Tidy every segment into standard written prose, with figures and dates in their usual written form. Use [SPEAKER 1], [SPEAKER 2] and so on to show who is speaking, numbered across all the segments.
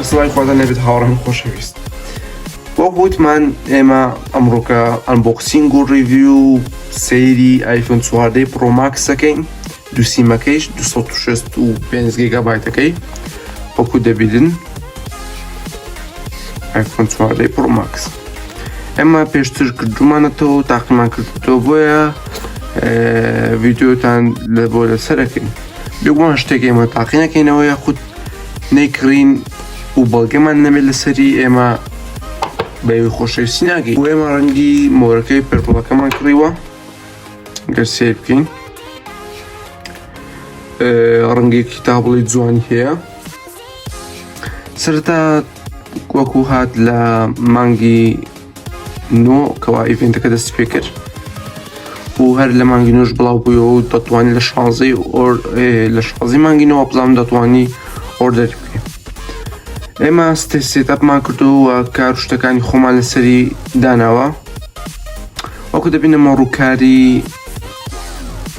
[SPEAKER 1] جار سڵاوی خواتان لێبێت هاوڕێن خۆشەویست. وەک وتمان ئێمە ئەمڕۆکە unboxing و review و سەیری ئایفۆن 14 Pro Max ەکەین دوو سیمەکەیش 265 گیگابایتەکەی وەکو دەبینن ئایفۆن 14 Pro Max ئێمە پێشتر کردومانەتەوە و تاقیمان کردوتەوە بۆیە ڤیددیوتان لە بۆ لەسەرەکەین بێگومان شتێک ئێمە تاقی نەکەینەوە یاخود نەیکڕین و بەڵگەمان نەبێت لەسەری ئێمە بەوی خۆشەویستی ناگەین و ئێمە ڕەنگی مۆرەکەی purple ەکەمان کڕیوە گەر سەیر بکەین ڕەنگێکی تا بڵێ جوانی هەیە سەرەتا وەکو هات لە مانگی نۆ کەوا event ەکە دەستی پێکرد و هەر لە مانگی نۆش بڵاو بوویەوە و دەتوانی لە شانزەی لە شانزەی مانگی نۆ بڵام دەتوانی order ی بکەین ئێمە setup مان کردو و کار و شتەکانی خۆمان لەسەری داناوە وەکو دەبینەمە ڕووکاری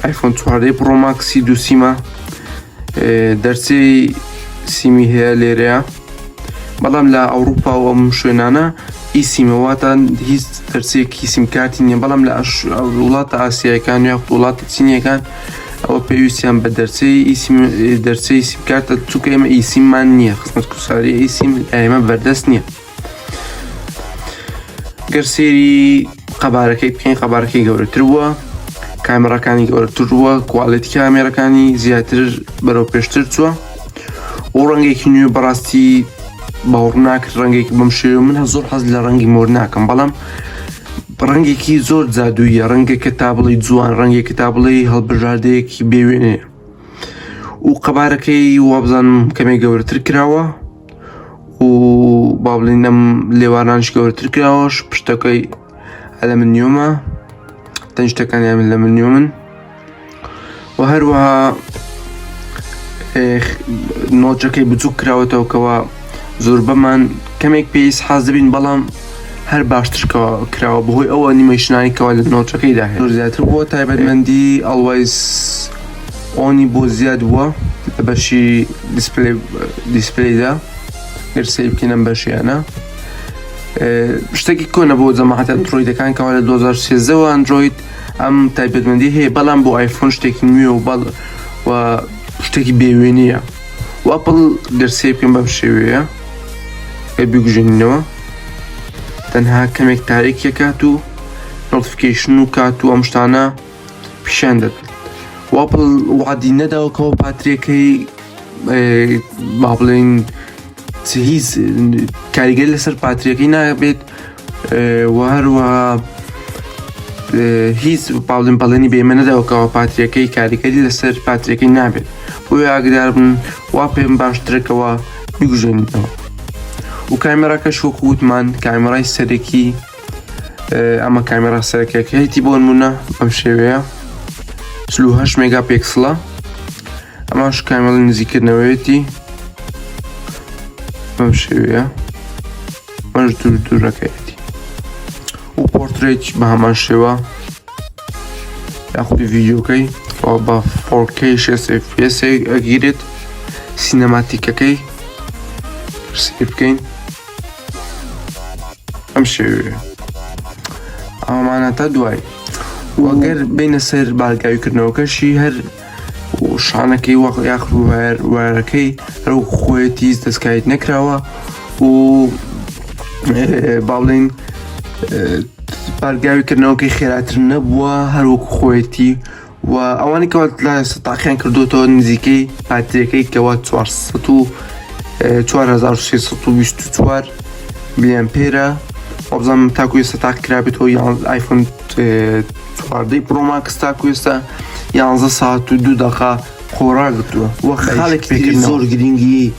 [SPEAKER 1] ئایفۆن 14 Pro Max ی دووسیمە دەرچەی سیمی هەیە لێرەیە بەڵام لە ئەوروپا و ئەم شوێنانە eSIM ە واتە هیچ دەرچەیەکی سیمکارتی نییە بەڵام لە وڵاتە ئاسیایەکان یا وڵاتە چینیەکان ئەوە پێویستیان بە دەرچەی eSIM دەرچەی سیمکارتە چونکە ئێمە eSIM مان نییە خزمەت کوساری eSIM ئێمە بەردەست نییە گەر سێری قەبارەکەی بکەین قەبارەکەی گەورەتر بووە کامێڕەکانی گەورەتر بووە quality کامێرەکانی زیاتر بەرەو پێشتر چووە و ڕەنگێکی نوێ بەڕاستی باوەڕ ناکرد ڕەنگێکی بەم شێوە من هە زۆر حەز لە ڕەنگی مۆر ناکەم بەڵام ڕەنگێکی زۆر جادوویە ڕەنگێکە تا بڵێ جوان ڕەنگێکی تا بڵێ هەڵبژاردەیەکی بێوێنەیە و قەبارەکەی وابزانم کەمێک گەورەتر کراوە و با بڵێین ئەم لێوارانش گەورەتر کراوەش پشتەکەی ئەلەمنیۆمە تەنیشتەکانیان ئەلەمنیۆمن و هەروەها notch ەکەی بچوک کراوەتەوە کەەوە زۆربەمان کەمێک پێیس حاز دەبین بەڵام هەر باشتر کراوە بەهۆی ئەو ئەنیمەیشنانی کەوا لە notch ەکەیدا هەیە زۆر زیاتر بووە تایبەتمەندی always on ی بۆ زیاد بووە لە بەشی display دا گەر سەیر بکەین ئەم بەشیانە شتێکی کۆنە بۆ جەماعەت ئەندرۆیدەکان کەوا لە 2013ەوە ئەندرۆید ئەم تایبەتمەندی هەیە بەڵام بۆ ئایفۆن شتێکی نوێ و بەڵ و شتێکی بێوێنیە و ئەپڵ گەر سەیر بکەین بەم شێوەیە بیگوژێنینەوە تەنها کەمێک تاریکیەکات و notification و کات و ئەم شتانە پیشان دەدەن و ئەپڵ وعدی نەداوە کەەوە پاتریەکەی با بڵێین هیچ کاریگەری لەسەر پاتریەکەی نابێت و هەروەها هیچ پاڵین بەڵێنی بێمە نەداوەکەەوە پاتریەکەی کاریگەری لەسەر پاتریەکەی نابێت بۆیە ئاگدار بن وا پێم باشترەکەەوە بیگوژێنیتەوە و کامێراکەش وەکو وتمان کامێرای سەرەکی ئەمە کامێرا سەرەکیەکەیەتی بۆ نمونە بەم شێوەیە 48 مێگا پێکسڵە ئەماش کامێڵی نزیکردنەوەیەتی بەم شێوەیە ئەمەش دوور دوورەکەیەتی و پۆرترێت بە هەمان شێوە یاخود ڤیدیۆکەی بە 4K 60 FPS ئەگیرێت cinematic ەکەی سیر بکەین ئەم شێوەیە ئەمانە تا دوای وەگەر بینە سەر بارگاویکردنەوەکەشی هەر شانەکەی وەک یاخود وایەرەکەی هەرو خۆیەتی دەستکاریت نەکراوە و با بڵێین بارگاوی کردنەوەکەی خێراتر نەبووە هەروەکو خۆیەتی و ئەوانەی کەوا لە تاقیان کردوتەوە نزیکەی پاتریەکەی کەوا 400 4324 milliampere ە وابزانم تاکو ئێستا تاق کرابێتەوە یان ئایفۆن چواردەی Pro Max تاکو ئێستا یانزە ساعت و دوو دەقە خۆڕاگرتووە و خاڵێکی زۆر گرنگی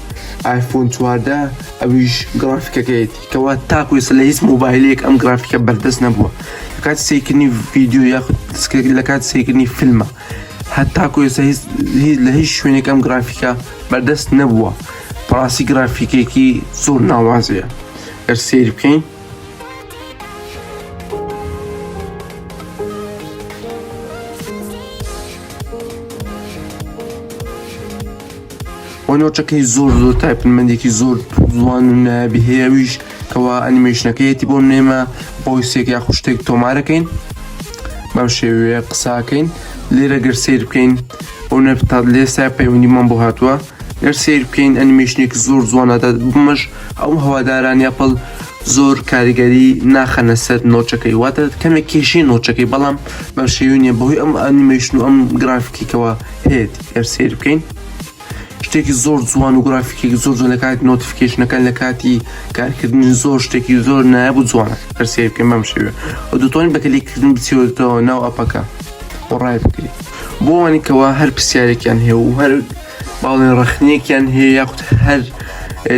[SPEAKER 1] ئایفۆن چواردە ئەویش گرافیکەکەیەتی کەوا تاکو ئێستا لە هیچ مۆبایلێک ئەم گرافیکە بەردەست نەبووە لە کاتی سەیرکردنی ڤیدیۆ یاخود لە کاتی سەیرکردنی فیلمە هەتاکو ئێستا هیچ لە هیچ شوێنێک ئەم گرافیکە بەردەست نەبووە بەڕاستی گرافیکێکی زۆر ناوازەیە گەر سەیر بکەین و و notch ەکەی زۆر زۆر تایبەتمەندێکی زۆر جوان و نایابی هەیە ئەویش کەوا ئەنیمەیشنەکەیەتی بۆ نێمە voice ێک یاخود شتێک تۆمارەکەین بەم شێوەیە قساکەین لێرە گەر سیر بکەین بۆ نەبتا لێستا پەیوەندیمان بۆ هاتووە گەر سیر بکەین ئەنیمەیشنێک زۆر جوانە دەدات بمەش ئەو هەوادارانی ئەپڵ زۆر کاریگەری ناخەنە سەر notch ەکەی واتە کەمێک کێشەی notch ەکەی بەڵام بەم شێوەیە نیە بەهۆی ئەم ئەنیمەیشن و ئەم گرافیکێکەوە هەیەتی گەر سیر بکەین شتێکی زۆر جوان و گرافیکێکی زۆر جوان لە کاتی notification ەکان لە کاتی کارکردنی زۆر شتێکی زۆر نایاب و جوانە گەر سیر بکەین بەم شێوەیە و دەتوانین بە کلیککردن بچیەوە ناو ئەپەکە و ڕای بکرێت بۆ ئەوانەی کەوا هەر پرسیارێکیان هەیە و هەر باڵێن ڕەخنەیەکیان هەیە یاخود هەر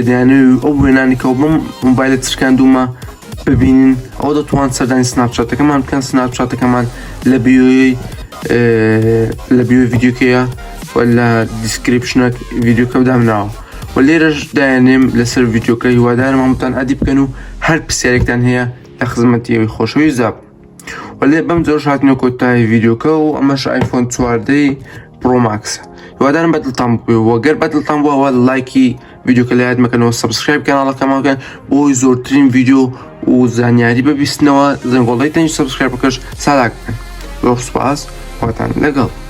[SPEAKER 1] دەیانەوێت ئەو وێنانەی کەەوە بەم مۆبایلە چرکاندوومە ببینن ئەو دەتوان سەردانی سناپچاتەکەمان بکەن سناپچاتەکەمان لە bio ی لە bio ی ڤیدیۆکەیە و لە description ە ڤیدیۆکە دامناوە و لێرەش دایانێم لەسەر ڤیدیۆکە هیوادارم هەمووتان add ی بکەن و هەر پرسیارێکتان هەیە لە خزمەتی ئەوی خۆشەویستدا بم وەلێ بەم جۆرەش هاتینە کۆتایی ڤیدیۆکە و ئەمەش ئایفۆن 14 Pro Max ە هیوادارم بەدڵتان بووێ و گەر بەدڵتان بووە ئەوە لایکی ڤیدیۆکە لە یاد مەکەنەوە subscribe کەناڵەکەمان بکەن بۆی زۆرترین ڤیدیۆ و زانیاری ببیستنەوە زەنگۆڵەی تەنی subscribe ەکەش چالاک بکەن زۆر سوپاس خواتان لەگەڵ.